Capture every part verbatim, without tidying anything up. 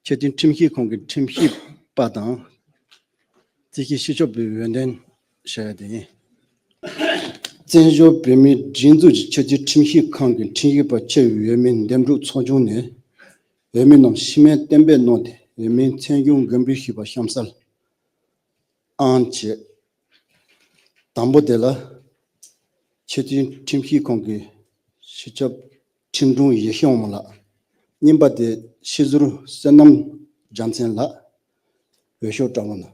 ཆེས་མཐོའི་ཁྲིམས་ཞིབ་ཁང་གི་ཁྲིམས་ཞིབ་པ་དང་། རྩིས་ཞིབ་སྤྱི་ཁྱབ་པའི་འོས་འདེམས་བྱ་ཡ་དེ་ཡིན། བཙན་བྱོལ་བོད་མིའི་སྒྲིག་འཛུགས་ཀྱི་ཆེས་མཐོའི་ཁྲིམས་ཞིབ་ཁང་གི་ཁྲིམས་ཞིབ་པ་ཆེ་བའི་འོས་མི་འདེམས་སྒྲུག་ཚོགས་ཆུང་ནས། འོས་མི་རྣམས་ཤི་མན་གཏན་འབེབས་གནང་སྟེ། འོས་མིའི་མཚན་གཞུང་འགོད་འབུལ་ཞུས་པ་གཤམ་གསལ། ཨང་བཅས། དང་པོ་དེ་ལ། ཆེས་མཐོའི་ཁྲིམས་ཞིབ་ཁང་གི་སྤྱི་ཁྱབ་ཁྲིམས་དྲུང་ཡེ་ཤེས་དབང་མོ་ལགས། གཉིས་པ་དེ་སྤྱི་ཟུར་བསོད་ནམས་རྒྱལ་མཚན་ལགས། འོས་ཤོག་བཀྲམ་རོགས་གནང་།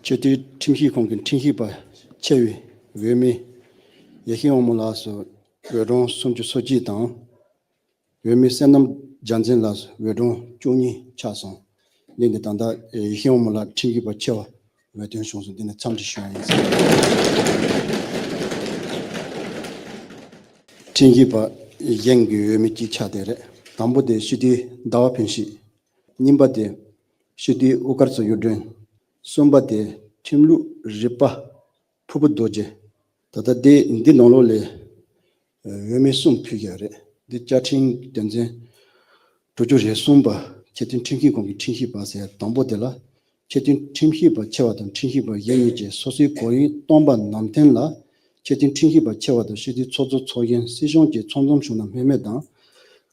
ཆེས་མཐོའི་ཁྲིམས་ཞིབ་ཁང་གི་ཁྲིམས་ཞིབ་པ་ཆེ་བའི་འོས་མི་ཡེ་ཤེས་དབང་མོ་ལགས་སུ་འོས་གྲངས་སུམ་ཅུ་སོ་གཅིག་དང་། འོས་མི་བསོད་ནམས་རྒྱལ་མཚན་ལགས་སུ་འོས་གྲངས་བཅུ་གཉིས་ཆགས་སོང་། འདི་ནི་ད་ལྟ་ཡེ་ཤེས་དབང་མོ་ལགས་ཁྲིམས་ཞིབ་པ་ཆེ་བ་འོས་ཐོན་བྱུང་སོང་། འདི་ནི་འཚམས་འདྲི་ཞུ་ཡ་ཡིན། ཁྲིམས་ཞིབ་པ་གཞན་གྱི་འོས་མི་གཅིག་ཆགས་བསྡད་རེད། དང་པོ་དེ་སྤྱི་འཐུས་ཟླ་བ་ཕུན་ཚོགས། གཉིས་པ་དེ་སྤྱི་འཐུས་དབུ་དཀར་མཚོ་གཡུ་སྒྲོན། གསུམ་པ་དེ་ཁྲིམས་ལུགས་རིག་པ་ཕུར་བུ་རྡོ་རྗེ། ད་ལྟ་དེ་འདི་ནང་ལོགས་ལས་འོས་མི་གསུམ་ཕུལ་ཡོད་རེད། འདི་བཅའ་ཁྲིམས་དོན་ཚན་དྲུག་ཅུ་རེ་གསུམ་པ་ཆེས་མཐོའི་ཁྲིམས་ཞིབ་ཁང་གི་ཁྲིམས་ཞིབ་པ་ཟེར་དང་པོ་དེ་ལ། ཆེས་མཐོའི་ཁྲིམས་ཞིབ་པ་ཆེ་བ་དང་ཁྲིམས་ཞིབ་པ་གཞན་གཉིས་ཀྱིས་སོ་སོའི་གོ་ཡོན་སྟོན་པ་ནང་བསྟན་ལ། ཆེས་མཐོའི་ཁྲིམས་ཞིབ་པ་ཆེ་བ་དང་སྤྱི་འཐུས་ཚོགས་གཙོ་ཚོགས་གཞོན་སྲིད་གཞུང་གི་ཚང་འཛོམས་བྱུང་ན་སྨོས་མེད་དང་།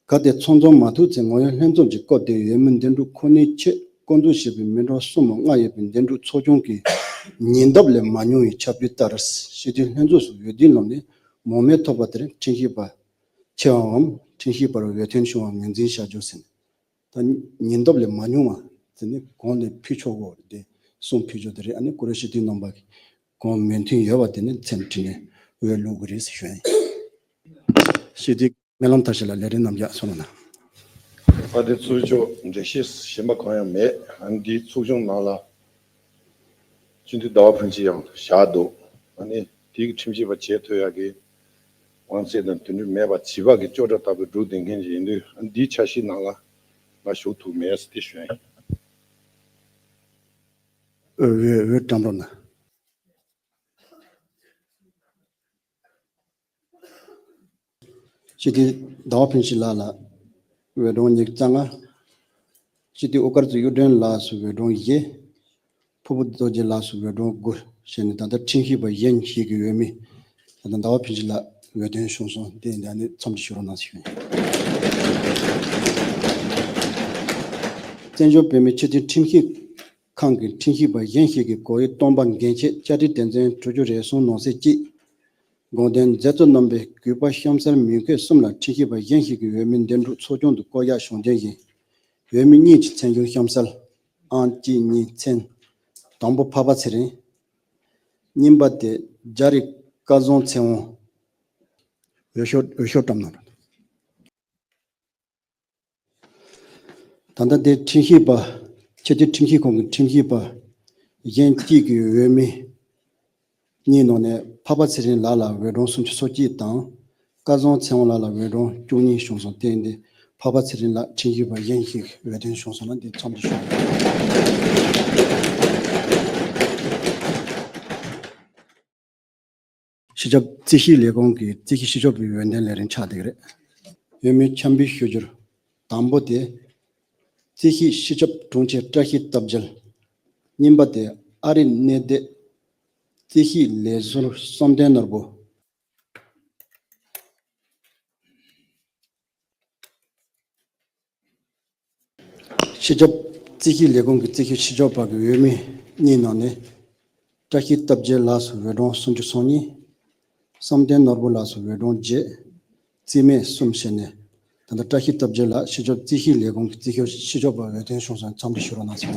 གལ་ཏེ་ཚང་འཛོམས་མ་ཐུབ་ཚེ་ངོ་ཡོད་ལྷན་འཛོམས་ཀྱི་སྐབས་དེར་འོས་མི་འདེམས་སྒྲུག་ཁོ་ནའི་ཆེད་བསྐོ་འཛུགས་བྱས་པའི་མི་གྲངས་གསུམ་མ་ལྔ་ཡོད་པའི་འདེམས་སྒྲུག་ཚོགས་ཆུང་གིས་ཉེ་འདབས་ལས་མ་ཉུང་བའི་ཁྱབ་སྤེལ་ལྟར་སྤྱི་འཐུས་ལྷན་ཚོགས་སུ་འོས་བསྡུའི་ལམ་ནས་མང་མོས་ཐོབ་པ་དེར་ཁྲིམས་ཞིབ་པ་ཆེ་བའམ་ཁྲིམས་ཞིབ་པར་འོས་ཐོན་བྱུང་བ་ངོས་འཛིན་བྱ་རྒྱུ་ཟིན། ད་ཉེ་འདབས་ལས་མ་ཉུང་བ་ཟེར་ནས་གང་ལས་ཕུལ་ཆོག་གོ་དེ་གསུམ་ཕུལ་ཆོག་དེ་རེད། ཨ་ནི་ཀུ་རེ་སྤྱི་འཐུས་རྣམ་པ་གིས་གང་མོས་མཐུན་ཡོད་པ་དེ་ནི་མཚན་བྲིས་ནས་འོས་བླུག་གི་རེད་ཟེར་ཞུ་ཡ་ཡིན། སྤྱི་འཐུས་སྨོན་ལམ་མཐར་ཕྱིན་ལགས་ལས་རིམ་རྣམས་ཀྱང་གསུང་རོགས་གནང་། ཨ་དེ་ཚོགས་ཆུང་འགྲེལ་བཤད་གཞན་པ་གང་ཡང་མེད། ཨ་འདིའི་ཚོགས་ཆུང་ནང་ལ་སྤྱི་འཐུས་ཟླ་བ་ཕུན་ཚོགས་ཡང་བཞག་འདུག་ཨ་ནི་དེའི་ཁྲིམས་ཞིབ་པ་བྱེད་ཐུབ་ཡག་གི་དབང་ཚད་དང་དོན་འགྲུབ་མེད་པ་བྱིས་པ་གི་ཅོག་འཐདཔ་ལྟ་བུ་སྒྲུག་བསྡད་མཁན་ཞིག་ཡིན་དུས། ཨ་འདིའི་འཆར་གཞིའི་ནང་ལ་ང་ཞུགས་ཐུབ་མེད་ཟེར་ཏེ་ཞུ་ཡ་ཡིན། འོས་འོས་འོས་བཀྲམ་རོགས་གནང་། སྤྱི་འཐུས་ཟླ་བ་ཕུན་ཚོགས་ལགས་ལ་འོས་གྲངས་ཉི་ཤུ་རྩ་ལྔ། སྤྱི་འཐུས་དབུ་དཀར་མཚོ་གཡུ་སྒྲོན་ལགས་སུ་འོས་གྲངས་བཞི། ཕུར་བུ་རྡོ་རྗེ་ལགས་སུ་འོས་གྲངས་དགུ་བྱས་ནས། ད་ལྟ་ཁྲིམས་ཞིབ་པ་གཞན་ཞིག་གི་འོས་མི་ད་ལྟ་ཟླ་བ་ཕུན་ཚོགས་ལགས་འོས་ཐོན་བྱུང་སོང་། དེ་ཡིན་ད་ནི་འཚམས་འདྲི་ཞུ་རོགས་གནང་ཞུ། བཙན་བྱོལ་བོད་མིའི་སྤྱི་འཐུས་ཁྲིམས་ཞིབ་ཁང་གི་ཁྲིམས་ཞིབ་པ་གཞན་ཞིག་གི་གོ་ཡི་སྟོན་པ་འགན་ཆེད་བཅའ་ཁྲིམས་དོན་ཚན་དྲུག་ཅུ་རེ་གསུམ་ནང་གསེས་གཅིག་དགོངས་དོན་མཛད་གཙོ་རྣམ་པའི་གུས་པ་གཤམ་གསལ་མིང་འཁོད་གསུམ་ལ་ཁྲིམས་ཞིབ་པ་གཞན་ཞིག་གི་འོས་མི་འདེམས་སྒྲུག་ཚོགས་ཆུང་དུ་བསྐོ་གཞག་བྱུང་རྐྱེན་བཞིན། འོས་མི་གཉིས་ཀྱི་མཚན་གཞུང་གཤམ་གསལ། ཨང་གཅིག་གཉིས་མཚན། དང་པོ་འཕགས་པ་ཚེ་རིང་། གཉིས་པ་དེ་རྒྱ་རི་སྐལ་བཟང་ཚེ་དབང་། འོས་ཤོག་འོས་ཤོག་བཀྲམ་གནང་། ད་ལྟ་དེ་ཁྲིམས་ཞིབ་པ་ཆེས་མཐོའི་ཁྲིམས་ཞིབ་ཁང་གི་ཁྲིམས་ཞིབ་པ་གཞན་གཅིག་གི་འོས་མི་གཉིས་ནང་ནས་འཕགས་པ་ཚེ་རིང་ལགས་ལ་འོས་གྲངས་སུམ་ཅུ་སོ་གཅིག་དང་། སྐལ་བཟང་ཚེ་དབང་ལགས་ལ་འོས་གྲངས་བཅུ་གཉིས་བྱུང་སོང་། དེ་ཡིན་དུས་འཕགས་པ་ཚེ་རིང་ལགས་ཁྲིམས་ཞིབ་པ་གཞན་ཞིག་འོས་ཐོན་བྱུང་སོང་ན་འདི་འཚམས་འདྲི་ཞུ། སྤྱི་ཁྱབ་རྩིས་ཞིབ་ལས་ཁུངས་ཀྱི་རྩིས་ཞིབ་སྤྱི་ཁྱབ་པའི་འོས་འདེམས་ལས་རིམ་ཆགས་བསྡད་ཀྱི་རེད། འོས་མི་འཆམ་འབུལ་ཞུ་རྒྱུར། དང་པོ་དེ། རྩིས་ཞིབ་སྤྱི་ཁྱབ་དྲུང་ཆེ་བཀྲ་ཤིས་སྟོབས་རྒྱལ། གཉིས་པ་དེ་ཨ་རིའི་གནས་སྡོད་རྩིས་ཞིབ་ལས་ཟུར་བསམ་གཏན་ནོར་བུ། སྤྱི་ཁྱབ་རྩིས་ཞིབ་ལས་ཁུངས་ཀྱི་རྩིས་ཞིབ་སྤྱི་ཁྱབ་པ་གི་འོས་མི་གཉིས་ནང་ནས། བཀྲ་ཤིས་སྟོབས་རྒྱལ་ལགས་སུ་འོས་གྲངས་སུམ་ཅུ་སོ་གཉིས། བསམ་གཏན་ནོར་བུ་ལགས་སུ་འོས་གྲངས་བརྒྱད། རྩིས་མེད་གསུམ་བྱས་ནས། ད་ལྟ་བཀྲ་ཤིས་སྟོབས་རྒྱལ་ལགས་སྤྱི་ཁྱབ་རྩིས་ཞིབ་ལས་ཁུངས་ཀྱི་རྩིས་ཞིབ་སྤྱི་ཁྱབ་པ་འོས་ཐོན་བྱུང་སོང་། འཚམས་འདྲི་ཞུ་རོགས་གནང་ཞུ།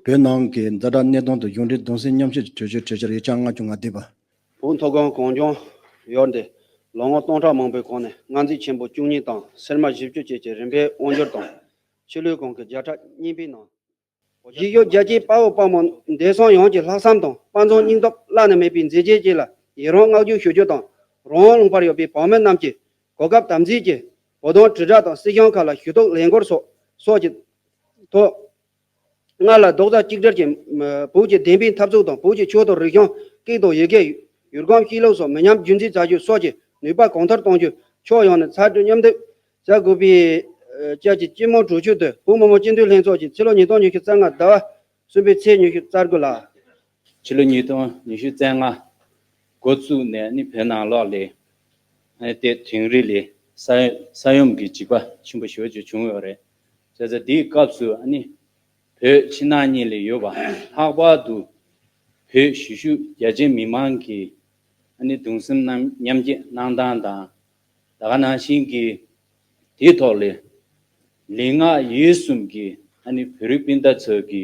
བོད་ནང་གི་ཛ་དྲག་གནད་དོན་དང་གཞུང་འབྲེལ་གདུང་སེམས་མཉམ་སྐྱེད་ཀྱི་གྲོས་ཆོད་གྲོས་འཆར་ཡིག་ཆ་ལྔ་བཅུ་ང་བདུན་པ། བོད་མཐོ་སྒང་གངས་ལྗོངས་ཡུལ་འདི་ལོ་ངོ་སྟོང་ཕྲག་མང་པོའི་གོང་ནས་མངའ་མཛད་ཆེན་པོ་བཅུ་གཉིས་དང་སེར་སྨད་བཞི་བཅུ་བཅས་ཀྱི་རིམ་པས་དབང་བསྒྱུར་དང་། ཆོས་ལུགས་གང་གི་བརྒྱ་ཕྲག་གཉིས་པའི་ནང་། གཞིས་བཞུགས་རྒྱལ་གཅེས་དཔའ་བོ་དཔའ་མོ་འདས་སོང་ཡོངས་ཀྱི་ལྷག་བསམ་དང་དཔའ་འཛུམ་སྙིང་སྟོབས་བླ་ན་མེད་པའི་མཛད་རྗེས་བཅས་ལ་ཡི་རང་བསྔགས་བརྗོད་ཞུ་རྒྱུ་དང་། རང་དབང་ལུང་པར་ཡོད་པའི་བོད་མི་རྣམས་ཀྱིས་གོ་སྐབས་དམ་འཛིན་གྱིས་བོད་དོན་དྲིལ་བསྒྲགས་དང་སྲིད་གཞུང་ཁག་ལ་ཞུ་གཏུག་ལས་འགུལ་སོགས་སོགས་ཀྱི་ཐོག་སྔར་ལ་རྡོག་རྩ་གཅིག་སྒྲིལ་གྱིས་བོད་ཀྱི་བདེན་པའི་འཐབ་རྩོད་དང་བོད་ཀྱི་ཆོས་དང་རིག་གཞུང་སྐད་དང་ཡི་གེ་ ཡུལ་གོམས་གཤིས་ལུགས་སོགས་མི་ཉམས་རྒྱུན་འཛིན་བྱ་རྒྱུ་སོགས་ཀྱི་ནུས་པ་གོང་མཐོར་གཏོང་རྒྱུ། ཕྱོགས་ཡོངས་ནས་ཚ་དྲོད་མཉམ་སྡེབ་བྱ་དགོས་པའི་བཅས་ཀྱི་སྤྱི་མོས་གྲོས་ཆོད་དེ་བོད་མི་མང་སྤྱི་འཐུས་ལྷན་ཚོགས་ཀྱིས་ཕྱི་ལོ་ཉིས་སྟོང་ཉི་ཤུ་རྩ་ལྔ་ཟླ་བ་གསུམ་པའི་ཚེས་ཉི་ཤུ་རྩ་དགུ་ལ། ཕྱི་ལོ་ཉིས་སྟོང་ཉི་ཤུ་རྩ་ལྔ་འགོ་བཙུགས་ནས་ནི་བོད་ནང་ལོགས་ལ་ཨ་ནི་དེ་དིང་རི་ལ་ས་ས་ཡོམ་གྱི་འཇིགས་པ་ཆེན་པོ་ཞེ་པོ་ཅིག་བྱུང་ཡོད་རེད། བྱས་ཙང་དེའི་སྐབས་སུ་ཨ་ནི་བོད་ཕྱི་ནང་གཉིས་ལ་ཡོད་པ་ལྷག་པར་དུ་བོད་གཞིས་བཞུགས་རྒྱ་ཆེ་མི་མང་གི་ཨ་ནི་གདུང་སེམས་མཉམ་སྐྱེད་གནང་སྟངས་དང་། ད་ག་ནང་བཞིན་གྱི་དེའི་ཐོག་ལ་ལུས་ངག་ཡིད་གསུམ་གྱི་ཨ་ནི་བོད་རིགས་སྤུན་ཟླ་ཚོ་གི་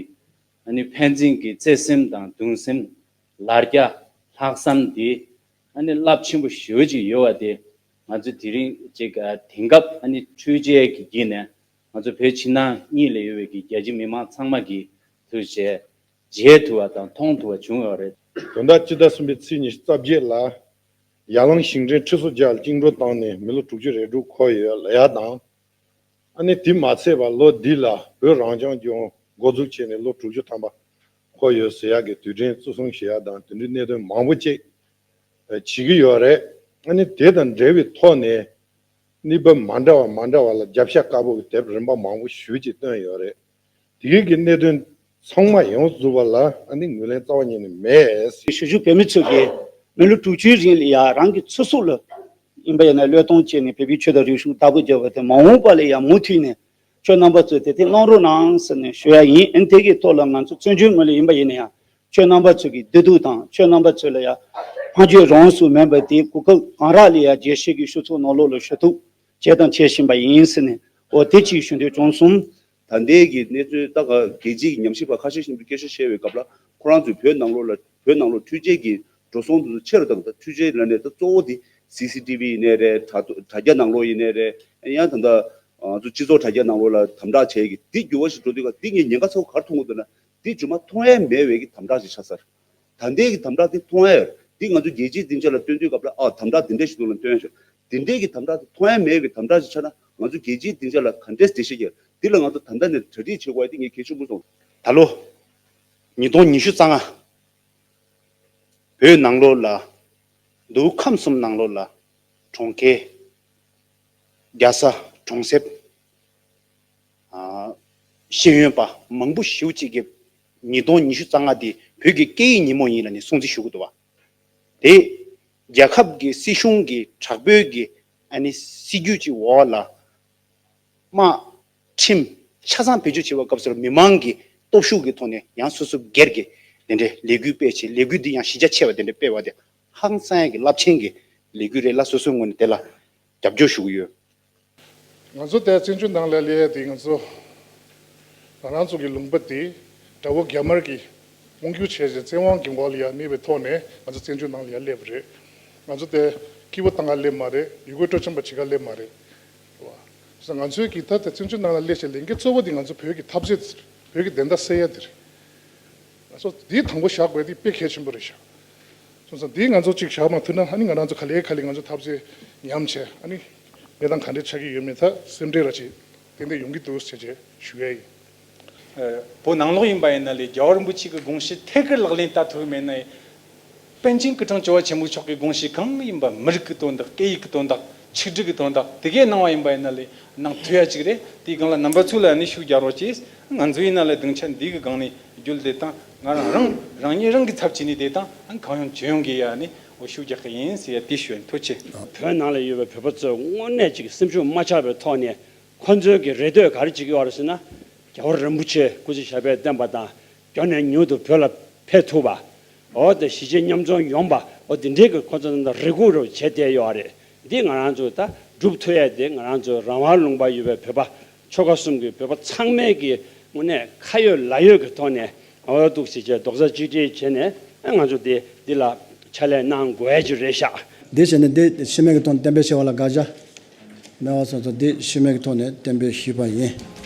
ཨ་ནི་ཕན་ཚུན་གྱི་བརྩེ་སེམས་དང་གདུང་སེམས། ལར་རྒྱ་ལྷག་བསམ་དེ་ཨ་ནི་རླབས་ཆེན་པོ་ཞེ་པོ་ཅིག་ཡོད་པ་དེ་ང་ཚོ་དེ་རིང་ཅིག་ཨ་དེང་སྐབས་ཨ་ནི་འཕྲུལ་ཆས་ཀྱི་བརྒྱུད་ནས་ང་ཚོ་བོད་ཕྱི་ནང་གཉིས་ལ་ཡོད་པའི་གི་རྒྱ་ཆེ་མི་མང་ཚང་མ་གིས་ཐུགས་རྗེ་མཇལ་ཐུབ་པ་དང་མཐོང་ཐུབ་པ་བྱུང་ཡོད་རེད། དོན་དག་སྤྱི་ཟླ་གསུམ་པའི་ཚེས་ཉི་ཤུ་རྩ་བརྒྱད་ལ་ཡར་ལུང་ཞིང་ཆེན་ཁྲི་ཚོ་བརྒྱ་ལ་བཅིངས་འགྲོལ་བཏང་ནས་མི་ལོ་དྲུག་ཅུ་རེ་དྲུག་འཁོར་ཡོད་ལབ་ཡ་དང་། ཨ་ནི་དེ་མ་ཚད་པར་ལོ་འདི་ལ་བོད་རང་སྐྱོང་ལྗོངས་འགོ་འཛུགས་བྱས་ནས་ལོ་དྲུག་ཅུ་ཐམ་པ་འཁོར་ཡོད་ཟེར་ཡག་གི་དུས་དྲན་བརྩི་སྲུང་བྱེད་ཡག་དང་དེ་འདྲའི་གནད་དོན་མང་པོ་ཅིག་བྱེད་ཀྱི་ཡོད་རེད། ཨ་ནི་དེ་དང་འབྲེལ་བའི་ཐོག་ནས་གནས་བབ་མ་འདྲ་བ་མ་འདྲ་བ་ལ་རྒྱབ་ཤ་དཀར་པོ་གི་དེབ་རིམ་པ་མང་པོ་ཞེ་པོ་ཅིག་བཏོན་ཡོད་རེད། དེ་གའི་གི་གནད་དོན་ཚང་མ་ཡོངས་སུ་རྫོགས་པ་ལ་ཨ་ནི་ངོས་ལེན་རྩ་བ་ཉིད་ནས་མེད། གཞིས་བཞུགས་བོད་མི་ཚོ་གིས་མི་ལོ་དྲུག་ཅུའི་རིང་ལ་ཡ་རང་གི་ཚེ་སྲོག་ལ་ཡིན་པ་ཡིན་ན་བློས་གཏོང་བྱས་ནས་བོད་པའི་ཆོས་དང་རིག་གཞུང་བདག་པོ་རྒྱབ་པ་དེ་མ་འོངས་པ་ལ་ཡ་མུ་མཐུད་ནས་ཁྱོད་རྣམ་པ་ཚོས་དེ་དེ་གནང་རོགས་གནང་ཟེར་ནས་ཞུ་ཡ་ཡིན། ཨ་ནི་དེ་གི་ཐོག་ལ་ང་ཚོ་བཙན་བྱོལ་ངོས་ལ་ཡིན་པ་ཡིན་ན་ཡང་ཁྱོད་རྣམ་པ་ཚོ་གི་བདེ་སྡུག་དང་ཁྱོད་རྣམ་པ་ཚོ་ལ་ཡ་སྨྲ་བརྗོད་རང་སུ་མེད་པ་དེ་གོ་སྐབས་གང་རག་ལ་ཡ་རྒྱལ་སྤྱི་གི་ཆོས་ཚོགས་ནང་ལོགས་ལ་ཞུ་གཏུག་བྱས་དང་བྱེད་བཞིན་པ་ཡིན་ཟེར་ནས་འོ་དེ་གཅིག་ཞུ་འདོད་བྱུང་སོང་། ད་ལྟའི་གི་གནས་ཚུལ་ད་ག་རྒྱལ་སྤྱིའི་ཉམས་ཞིབ་པ་ཁ་ཤས་ཤིག་གིས་སྐད་ཆ་བཤད་པའི་སྐབས་ལ་ཁོ་རང་ཚོས་བོད་ནང་ལོགས་ལ་བོད་ནང་ལོགས་འཕྲུལ་ཆས་ཀྱི་འགྲོ་སོང་དེ་ཚོ་ཆེ་རུ་བཏང་། ད་འཕྲུལ་ཆས་ལ་ནས་ད་གཙོ་བོ་དེ་སི་སི་ཊི་ཝི་ཡིན་ནའི་རེད། དྲ་དྲ་རྒྱ་ནང་ལོགས་ཡིན་ནའི་རེད། ཡང་ད་ལྟ་ང་ཚོ་སྤྱི་ཚོགས་དྲ་རྒྱ་ནང་ལོགས་ལ་དམ་དྲག་བྱས་ཀྱི་དེ་འགྱུར་བ་ཞིག་འགྲོ་དུས་ག་དེ་ངས་ཉེན་ཁ་ཚ་པོ་ག་རེ་མཐོང་གི་འདུག་ན་དེ་རྗེས་མ་མཐོང་ཡ་མེད་པའི་གི་དམ་དྲག་ཞིག་ཆགས་ཚར། ད་ལྟའི་གི་དམ་དྲག་དེ་མཐོང་ཡ་ཡོད། དེ་ང་ཚོ་རྒྱལ་སྤྱིའི་སྡིངས་ཆ་ལ་སྟོན་དུས་སྐབས་ལ་ཨ་དམ་དྲག་དེ་འདྲ་ཞིག་འདུག་ལ་སྟོན་ཡ་ཆོག་དེ་འདྲའི་གི་དམ་དྲག་དེ་མཐོང་ཡ་མེད་པའི་དམ་དྲག་ཞིག་ཆགས་ན་ང་ཚོ་རྒྱལ་སྤྱིའི་སྡིངས་ཆ་ལ་ག་འདྲས་འགྲེལ་བཤད་རྒྱག་དེ་ལ་ང་ཚོ་ད་ལྟ་ནས་གྲ་སྒྲིག་བྱེད་དགོས་ཡ་དེ་ངས་གལ་ཆེན་པོ་མཐོང་། ད་ལོ་ཉིས་སྟོང་ཉི་ཤུ་རྩ་ལྔ་བོད་ནང་ལོགས་ལ་མདོ་དབུས་ཁམས་གསུམ་ནང་ལོགས་ལ་གྲོང་ཁྱེར་རྒྱལ་ས་གྲོང་གསེབ་ཨ་ཤེས་ཡོན་པ་མང་པོ་ཞེ་པོ་ཅིག་གིས་ཉིས་སྟོང་ཉི་ཤུ་རྩ་ལྔ་དེ་བོད་ཀྱི་སྐད་ཡིག་ཉིན་མོ་ཡིན་ལབ་ནས་སྲུང་བརྩི་ཞུ་གི་འདུག་བ། དེ་རྒྱལ་ཁབ་ཀྱི་སྲིད་གཞུང་གི་དྲག་པོའི་གི་ཨ་ནི་སྲིད་ཇུས་ཀྱི་འོག་ལ་དམག་ཁྲིམས་ཆ་ཚང་བེད་སྤྱོད་བྱེད་པའི་སྐབས་སུ་མི་མང་གི་སྟོབས་ཤུགས་ཀྱི་ཐོག་ནས་ཡང་སོ་སོ་སྒེར་གྱི་དེ་འདྲའི་ལས་འགུལ་སྤེལ་ཆེད་ལས་འགུལ་འདི་ཡང་གཞི་རྒྱ་ཆེ་བ་དེ་འདྲ་སྤེལ་བ་དེ་ཧང་སང་ཡ་གི་རླབས་ཆེན་གྱི་ལས་འགུལ་རེད་ལ་སོ་སོའི་ངོས་ནས་དེ་ལ་རྒྱབ་སྐྱོར་ཞུ་གི་ཡོད། ང་ཚོ་དེ་བཙན་བྱོལ་ནང་ལ་སླེབས་ཡ་དེ་ང་ཚོ་ང་རང་ཚོ་གི་ལུང་པ་དེ་དགྲ་བོ་རྒྱ་དམར་གྱིས་དབང་སྒྱུར་བྱས་བྱས་བཙན་དབང་གི་འོག་ལ་ཡ་གནས་པའི་ཐོག་ནས་ང་ཚོ་བཙན་བྱོལ་ནང་ལ་ཡ་སླེབས་པ་རེད། ང་ཚོ་དེ་སྐྱིད་པོ་བཏང་ག་སླེབས་མ་རེད། ཡུལ་སྐོར་སྤྲོ་འཆམ་པ་བྱེད་ག་སླེབས་མ་རེད། རེད་བ། ང་ཚོའི་གི་ད་ལྟ་བཙན་བྱོལ་ནང་ལ་སླེབས་བྱས་ལས་འགན་གཙོ་བོ་དེ་ང་ཚོ་བོད་ཀྱི་འཐབ་རྩོད་དེ་རེད། བོད་ཀྱི་བདེན་མཐའ་གསལ་ཡ་དེ་རེད། ང་ཚོ་འདི་དང་པོ་བཞག་དགོས་དེ་དཔེ་གལ་ཆེན་པོ་རེད་ཤག་སོང་ཙང་འདི་ང་ཚོ་གཅིག་བཞག་མ་ཐུབ་ན་ཨ་ནི་ང་རང་ཚོ་ག་ལེ་ག་ལེ་ང་ཚོ་འཐབ་རྩོད་ཉམས་བྱས་ཨ་ནི་གནས་སྟངས་ག་འདྲས་ཆགས་ཀྱི་ཡོད་མེད་ད་སེམས་ཁྲལ་ར་ཅིག་ཏན་ཏན་ཡོང་གི་འདུག་ཟེར་བྱས་ཞུ་ཡ་ཡིན། ཨ། བོད་ནང་ལོགས་ཡིན་པ་ཡིན་ན་ལས་རྒྱལ་བ་རིན་པོ་ཆེ་གི་དགོངས་གཞི་ཐད་ཀར་ལག་ལེན་བསྟར་ཐུབ་མེད་ན་ཡང་། པཎ་ཆེན་སྐུ་ཕྲེང་བཅུ་བ་ཆེན་པོ་མཆོག་གི་དགོངས་གཞི་གང་ཡིན་པ་མི་རིགས་ཀྱི་དོན་དག་སྐད་ཡིག་གི་དོན་དག་ཆིག་སྒྲིལ་གྱི་དོན་དག་དེ་གའི་གནང་བ་ཡིན་པ་ཡིན་ན་ལས་གནང་ཐུབ་ཡ་ཅིག་རེད། དེའི་སྒང་ལ་རྣམ་པ་ཚོ་ལ་ནི་ཤུགས་རྒྱག་རོགས་གྱིས། ང་ཚོ་ཡིན་ན་ལས་སྡིངས་ཆ་འདི་གི་སྒང་ནས་བརྒྱུད་དེ་དང་ང་རང་རང་རང་ཉིད་རང་གི་ཚབ་བྱས་ནས་དེ་དང་གང་ཡོང་ཇི་ཡོང་གི་ཡ་ནི་འོ་ཤུགས་རྒྱག་གི་ཡིན་ཟེར་ཡ་དེ་ཞུ་ཡིན། ཐུགས་རྗེ་ཆེ། བོད་ནང་ལ་ཡོད་པའི་བོད་པ་ཚོས་དངོས་གནས་ཅིག་སེམས་ཤུགས་མ་ཆག་པའི་ཐོག་ནས། ཁོ་ཚོའི་གི་རེ་ལྟོས་ག་རེ་བྱེད་ཀྱི་ཡོད་རེད་ཟེར་ན། རྒྱལ་བ་རིན་པོ་ཆེ་སྐུ་ཚེ་ཞབས་པད་བརྟན་པ་དང་། མགྱོགས་ནས་མྱུར་དུ་བོད་ལ་ཕེབས་ཐུབ་པ། འོ་དེ་གཞིས་བྱེས་མཉམ་འཛོམས་ཡོང་པ། འོ་དེ་འདྲའི་གི་ཁོ་ཚོ་ཚང་མ་རེ་སྒུག་རེ་བྱས་བསྡད་ཡོད་རེད། འདི་ང་རང་ཚོ་ད་སྒྲུབ་ཐུབ་ཡ་དེ་ང་རང་ཚོ་རང་དབང་ལུང་པ་ཡོད་པའི་བོད་པ་ཆོལ་ཁ་གསུམ་གི་བོད་པ་ཚང་མས་གི་དངོས་གནས་ཁ་ཡོད་ལག་ཡོད་ཀྱི་ཐོག་ནས་འོ་འདུག་སེ་བྱས་རྡོག་རྩ་གཅིག་སྒྲིལ་བྱས་ནས་ང་ཚོ་དེ་འདི་ལ་ཕྱག་ལས་གནང་དགོས་ཡ་ཅིག་རེད་ཤག་འདི་བྱས་ནས་འདི་ཤི་མེད་ཀྱི་ཐོག་ནས་གཏན་འབེབས་བྱས་པ་ལ་དགག་བྱ་མེད་པ་སོང་ཙང་འདི་ཤི་མེད་ཀྱི་ཐོག་ནས་གཏན་འབེབས་ཞུས་པ་ཡིན།